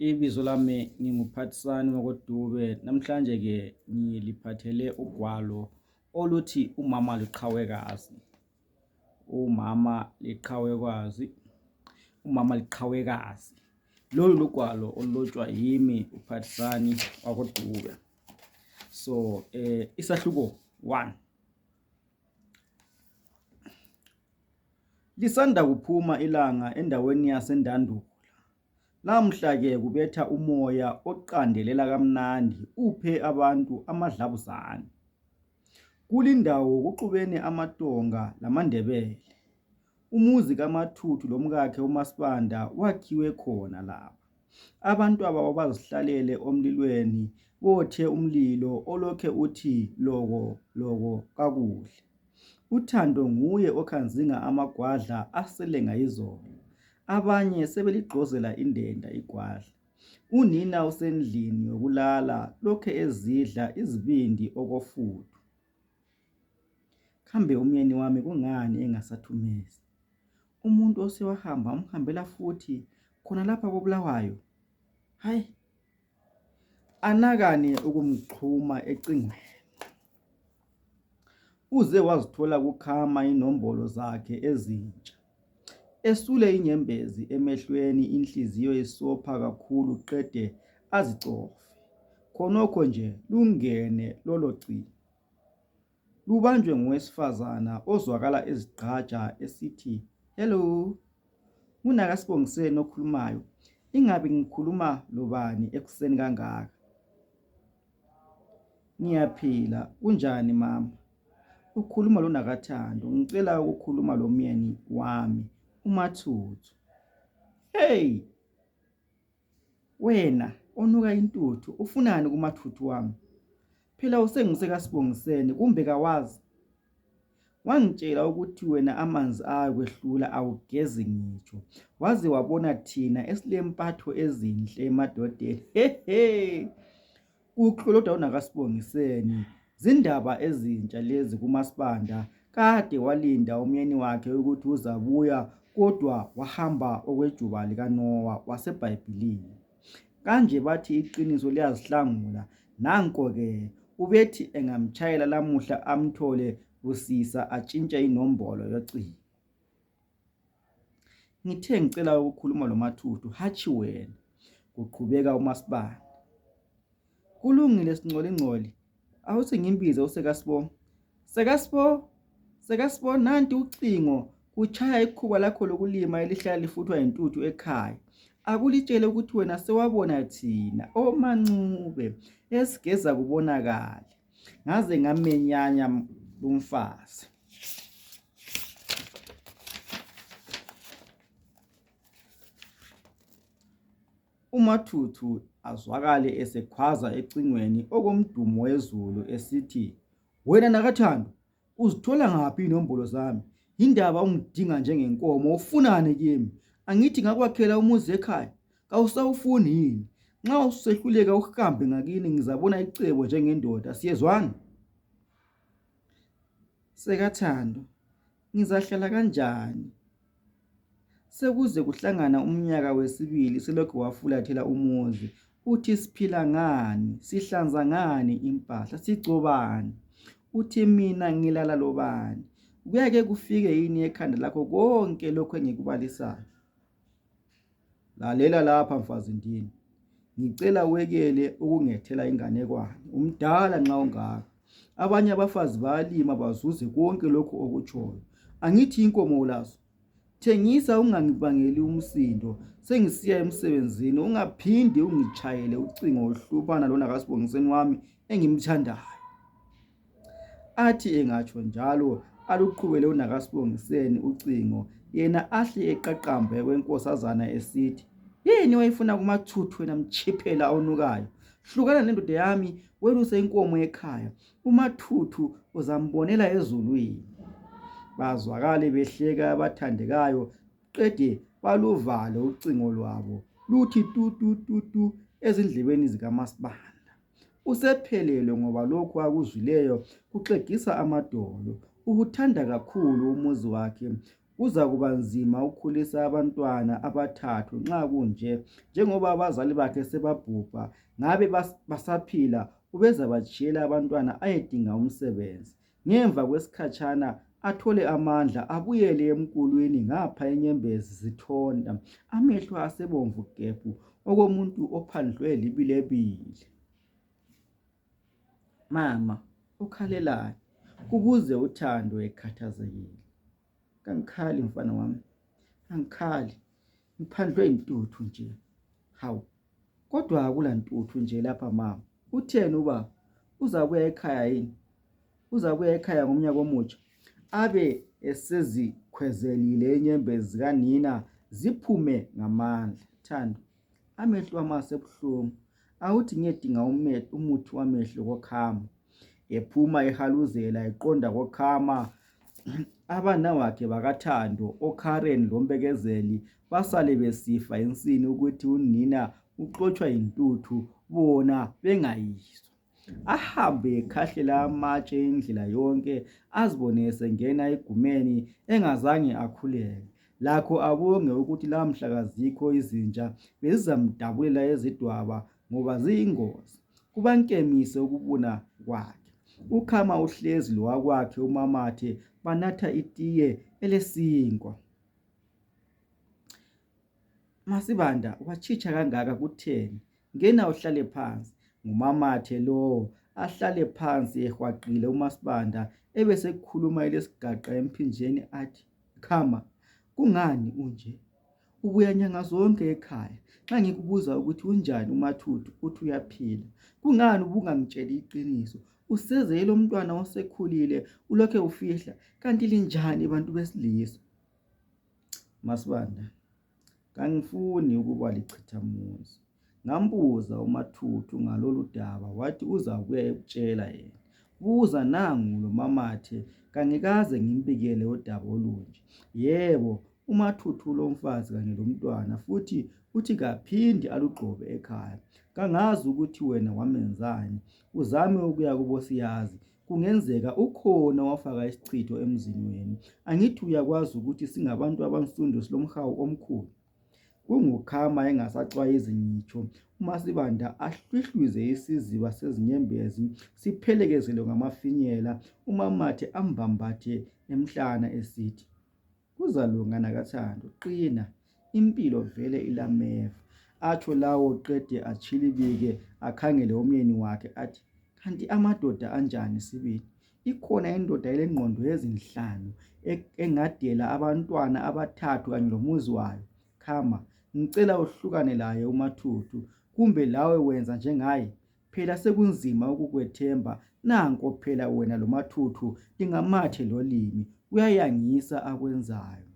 Ibizo lami nginguphathisani Makodube. Namhlanje ke ngiliphathele ugwalo oluthi umama liqhawekazi. Umama liqhawekazi. Umama liqhawekazi. Lolu lugwalo olulotshwa yimi uphathisani Makodube. So isahluko 1. Lisanda kuphuma ilanga endaweni yaseNdandula. Lamhla ke kubetha umoya oqandelela kamnandi uphe abantu amadlabuzane. Kulindawo kuxubene amaTonga lamaNdebele. Umuzi kaMathuthu lomkakhe uMaSibanda wakhiwe khona lapha. Abantu aba bazihlalele omlilweni bothe umlilo olokhe uthi loko loko kakuhle. uThando nguye okhanzinga amagwadla asele ngayizolo. Abanye sebeligqozela indenda igwadla. Unina usendlini yokulala lokhe ezidla izibindi okofuthu. Kambe umyeni wami kungani engasathumezi? Umuntu osewahamba umhambela futhi khona lapha koBulawayo. Hayi. Anakane ukumxhuma ecingweni. Uze wazithola kukhama inombolo zakhe ezintsha. Esule inyembezi emehlweni inhliziyo isopha kakhulu qede azicofe. Khonokho nje lungene lolo cingo. Lubanjwe ngowesifazana ozwakala ezigqaja esithi, "Hello. NguNakasibongiseni okhulumayo. Ingabe ngikhuluma lobani ekuseni kangaka?" "Ngiyaphila. Kunjani mama?" "Ukhuluma loNakathando. Ngicela ukukhuluma lomyeni wami, uMathuthu." "Hey! Wena onuka intuthu ufunani kuMathuthu wami? Phela usengisekasibongiseni kumbe kawazi? Wangitshela ukuthi wena amanzi ayakwehlula awugezi ngitsho. Waze wabona thina esilempatho ezinhle emadodeni. Hehe! Uhloloda uNakasibongiseni. Zindaba ezintsha lezi kuMaSibanda. Kade walinda umyeni wakhe ukuthi uzabuya kodwa wahamba okwejuba likaNoah waseBhayibhelini. Kanje bathi iqiniso liyazihlangula. Nanko ke ubethi engamtshayela lamuhla amthole busisa atshintshe inombolo yocingo. "Ngithe ngicela ukukhuluma loMathuthu, hathi wena," kuqhubeka uMaSibanda. "Kulungile singcolingcoli. Awuthi ngimbize uSekasibo." Sekasibo, nanti ucingo kuchaya ikhuba lakho lokulima elihlala lifuthwa intuthu ekhaya. Akulitshele ukuthi wena sewabona thina omancube esigeza kubonakala. Ngaze ngamenyanya lumfazi." uMathuthu azwakale esekhwaza ecingweni okomdumo wezulu esithi, "Wena Nakathando, uzithola ngaphi inombolo zami? Indaba ungidinga njengenkomo ufunani kimi? Angithi ngakwakhela umuzi ekhaya? Kawusawufuni yini? Nxa usehluleka uhambe ngakini ngizabona icebo njengendoda. Siyezwana?" "Sekathando, ngizahlala kanjani? Sekuze kuhlangana umnyaka wesibili selokhu wafulathela umuzi. Uthi siphila ngani, sihlanza ngani impahla, sigcobani? Uthi mina ngilala lobani? Kuyake kufike yini ekhanda lakho konke lokho engikubalisayo? Lalela lapha mfazindini. Ngicela wekele ukungethela inganekwane. Umdala nxa ungaka. Abanye abafazi bayalima bazuze konke lokho okutshoyo. Angithi inkomo ulazo. Thengisa ungangibangeli umsindo. Sengisiya emsebenzini ungaphindi ungichayele ucingo oluhlupana loNakasibongiseni wami engimthandayo." Athi engatsho njalo aluqhubele uNakasibongiseni ucingo, yena ahle eqaqambe kwenkosazana esithi, "Yini wayifuna kuMathuthu wena mchiphela onukayo? Hlukana nendoda yami weluse inkomo ekhaya. uMathuthu uzambonela ezulwini." Bazwakale behleka abathandekayo qede baluvale ucingo lwabo luthi tu ezindlebeni zikaMaSibanda. Usephelelwe ngoba lokhu akuzwileyo kuxegisa amadolo. Ukuthanda kakhulu umuzi wakhe. Kuza kuba nzima ukukhulisa abantwana abathathu nxa kunje, njengoba abazali bakhe sebabhubha. Ngabe basaphila, ubezabajiyela abantwana ayedinga umsebenzi. Ngemva kwesikhatshana athole amandla, abuyele emkulwini ngapha inyembezi zithonta, amehlo asebomvu gebhu okomuntu ophandlwe libilebile. Mama ukhalelayo, kubuze uThando ekhathazekile. Kangikhali mfana wami, angikhali, ngiphandlwe intuthu nje. Hawu, kodwa akula ntuthu nje lapha mama. Utheni ubaba? Uzabuya ekhaya yini? Uzabuya ekhaya ngomnyaka omutsha? Abe esezikhwezelile inyembezi zikanina ziphume ngamandla. Thando, amehlo ami asebuhlungu. Awuthi ngiyedinga umuthi wamehlo kokhama. Ephuma ehaluzela eqonda kokhama. Abanawakhe bakaThando, oKaren loMbekezeli basale besifa insini ukuthi unina uxotshwa intuthu, bona bengayizwa. Ahambe ekhahlela amatshe indlela yonke, azibone esengena egumeni engazange akhuleke. Lakho abonge ukuthi lamhla kazikho izinja bezizamdabulela ezidwaba ngoba ziyingozi. Kubankemise ukubuna kwakhe. Ukhama uhlezi lowakwakhe uMamathe banatha itiye elesinkwa. Masibanda, watshitsha kangaka kutheni? Ngena uhlale phansi. NguMamathe lowo, ahlale phansi ehwaqile uMasibanda ebesekukhuluma elesigaqa emphinjeni athi, Khama, kungani unje? Ubuya nyanga zonke ekhaya. Nxa ngikubuza ukuthi unjani uMathuthu uthi uyaphila. Kungani ubungangitsheli iqiniso? Usezele umntwana osekhulile ulokhe ufihla, kanti linjani bantu besilisa? Masibanda, kangifuni ukuba lichithamuzi. Ngambuza uMathuthu ngalolu daba, wathi uzabuya ekutshela yena. Buza nangu lo Mamathe, kangikaze ngimbikele udaba olunje. Yebo, uMathuthu lo mfazi kanye lomntwana, futhi uthi kaphindi alugqobe ekhaya. Kangazi ukuthi wena wamenzani. Uzame ukuya kubosiyazi. Kungenzeka ukhona wafaka isichitho emzini wenu. Angithi uyakwazi ukuthi singabantu abansundu silomhawu omkhulu. KunguKhama engasaxwayizi ngitsho. uMasibanda ahlwihlwize isiziba sezinyembezi siphelekezelwe ngamafinyela. uMamathe ambambathe emhlana esithi, kuzalungana kaThando, qina, impilo vele ilameva. Atsho lawo qede atshilibike akhangele umyeni wakhe athi, kanti amadoda anjani sibili? Ikhona indoda elengqondo ezinhlanu engadela abantwana abathathu kanye lomuzi wayo. Khama, ngicela uhlukane laye uMathuthu, kumbe lawe wenza njengaye. Phela sekunzima ukukwethemba. Nanko phela wena loMathuthu lingamathe lolimi, uyayangisa akwenzayo.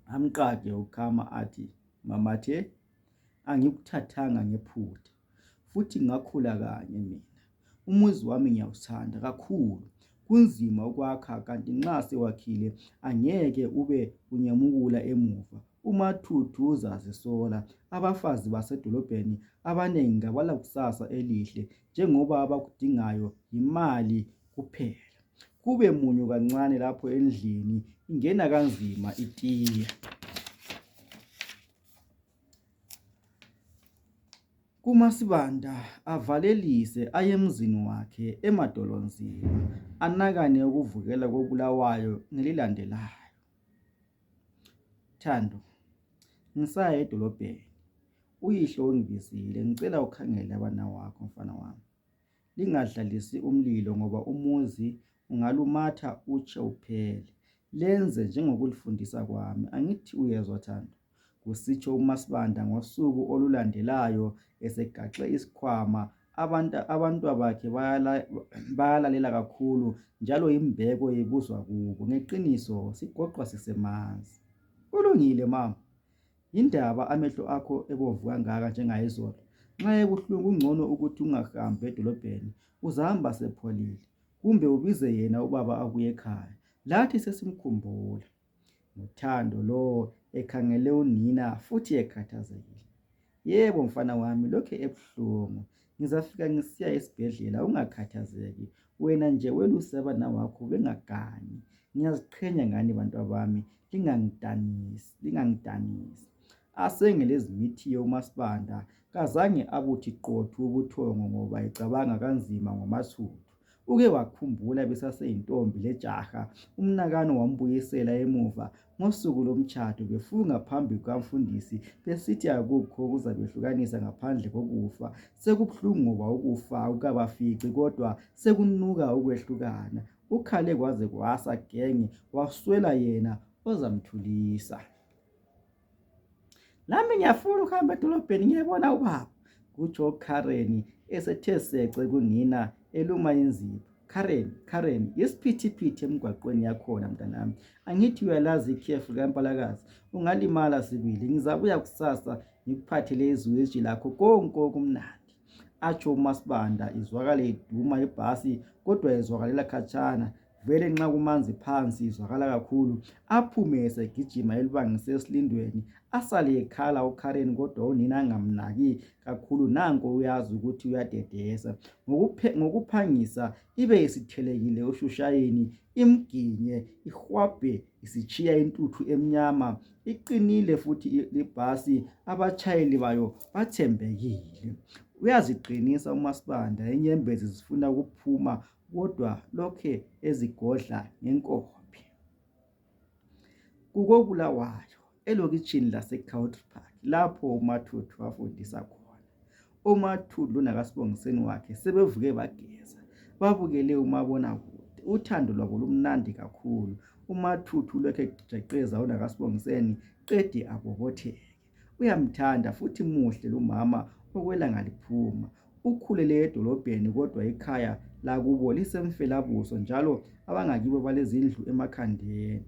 Amqade uKhama athi, Mamathe, angikuthathanga ngephutha, futhi ngakhula kanye mina. Umuzi wami ngiyawuthanda kakhulu. Kunzima ukwakha, kanti nxa sewakhile angeke ube unyemukula emuva. uMathuthu uzazisola. Abafazi basedolobheni abanengi kabala kusasa elihle, njengoba abakudingayo imali kuphela. Kube munyu kancane lapho endlini, ingena kanzima itiye. kuMasibanda avalelise ayemzini wakhe emadolonzima, anakane ukuvukela kobulawayo ngelilandelayo. Thando, ngisaya edolobheni. Uyihlo ungibizile, ngicela ukhangele abana wakho mfana wami. Lingadlalisi umlilo ngoba umuzi ungalumatha utshe uphele. Lenze njengokulifundisa kwami. Angithi uyezwa Thando? Kusitsho uMasibanda ngosuku olulandelayo esegaxe isikhwama. Abantu bakhe bayalalela kakhulu, njalo imbeko ibuzwa kubo. Ngeqiniso sigoqwa sisemanzi. Kulungile mama. Indaba amehlo akho ebomvu kangaka njengayizolo? Nxa ebuhlungu kungcono ukuthi ungahambi edolobheni, uzahamba sepholile. Kumbe ubize yena ubaba abuye ekhaya. Lathi sesimkhumbula. Uthando lo ekhangele unina futhi ekhathazekile. Yebo mfana wami, lokho ebuhlungu. Ngizafika ngisiya esibhedlela, ungakhathazeki. Wena nje weluse abana wakho bengagani. Ngiyaziqhenya ngani bantu bami, lingangidanisi. Asengelezimithio uMaSibanda kazange abuthi qothu ubuthongo ngoba ecabanga kanzima ngoMathuthu. Uke wakhumbula besaseyintombi lejaha umnakano wambuyisela emuva ngosuku lomtshado befunga phambi kukamfundisi besithi akukho okuzabehlukanisa ngaphandle kokufa. Sekubuhlungu ngoba ukufa akukabafici kodwa sekunuka ukwehlukana. Ukhale kwaze kwasa genge waswela yena ozamthulisa. Nami ngiyafuna ukuhamba edolobheni ngiyebona ubaba, kutsho uKaren esethe sece kunina eluma inzipho. Karen, isiphithiphithi emgwaqweni yakhona mntanami. Angithi uyalazi ikhefu likaMpalakazi, ungalimala sibili. Ngizabuya kusasa ngikuphathele izwiji lakho konke okumnandi. Atsho uMaSibanda izwakale iduma ibhasi kodwa izwakalela khatshana. Vele nxa kumanzi phansi izwakala kakhulu. Aphume esegijima elibangise esilindweni asale ekhala uKaren kodwa unina angamnaki kakhulu. Nanko uyazi ukuthi uyadedesa. Ngokuphangisa ibe isithelekile uShushayini imginye ihwabhe isitshiya intuthu emnyama. Iqinile futhi libhasi, abatshayeli bayo bathembekile. Uyaziqinisa uMaSibanda, inyembezi zifuna ukuphuma kodwa lokhe ezigodla ngenkophe. KukoBulawayo elokitshini laseCountry Park lapho uMathuthu wafundisa khona. uMathuthu nakaSibongiseni wakhe sebevuke bageza, babukele umabonakude. Uthando lwabo lumnandi kakhulu. uMathuthu lokhe ejeqeza unakaSibongiseni qede abobotheke. Uyamthanda futhi muhle lumama okwelanga liphuma. Ukhulele edolobheni kodwa ikhaya lakubo lisemfelabuso njalo abangakibo balezindlu emakhandeni.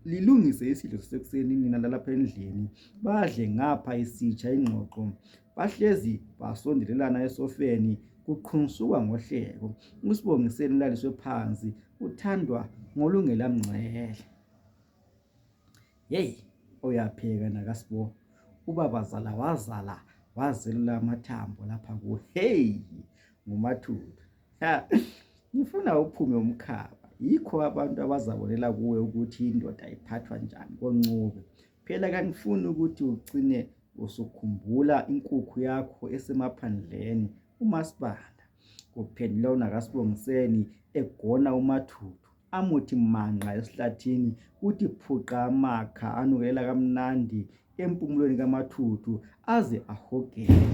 Lilungise isidlo sasekuseni nina lalapha endlini, badle ngapha isitsha ingxoxo. Bahlezi basondelelana esofeni kuqhunsuka ngohleko. uSibongiseni laliswe phansi, uthandwa ngolungela mngcele. Hey, uyapheka nakaSibo. Ubaba wazala wazelula amathambo lapha ku. Hey, nguMathuthu. Ngifuna uphume umkhaba. Yikho abantu abazabonela kuwe ukuthi indoda iphathwa njani koNcube. Phela kangifuni ukuthi ugcine usukhumbula inkukhu yakho esemaphandleni. uMaSibanda kuphendula unakaSibongiseni egona uMathuthu. Amuthi manqa esihlathini uthi phuqa amakha anukelela kamnandi empumulweni kaMathuthu aze ahogele.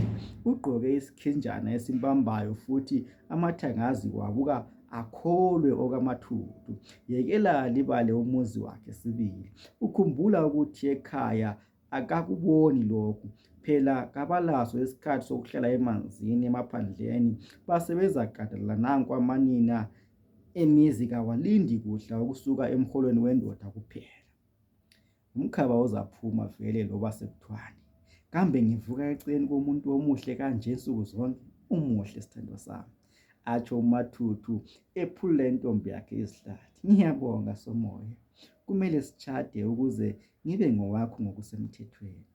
Ugqoke isikhinjana esimbambayo futhi amathangazi wabuka akholwe okaMathuthu. Yekela libale umuzi wakhe sibili. Ukhumbula ukuthi ekhaya akakuboni lokhu. Phela kabalaso isikhathi sokuhlala emanzini emaphandleni. Basebenza gadalala nanku amanina emizi kawalindi kudla ukusuka emholweni wendoda kuphela. Umkhaba uzaphuma vele loba sekuthwani. Kambe ngivuka eceleni komuntu omuhle kanje insuku zonke? Umuhle sithandwa sami, atsho uMathuthu ephulula intombi yakhe isihlathi. Ngiyabonga Somoya, kumele sichade ukuze ngibe ngowakho ngokusemthethweni.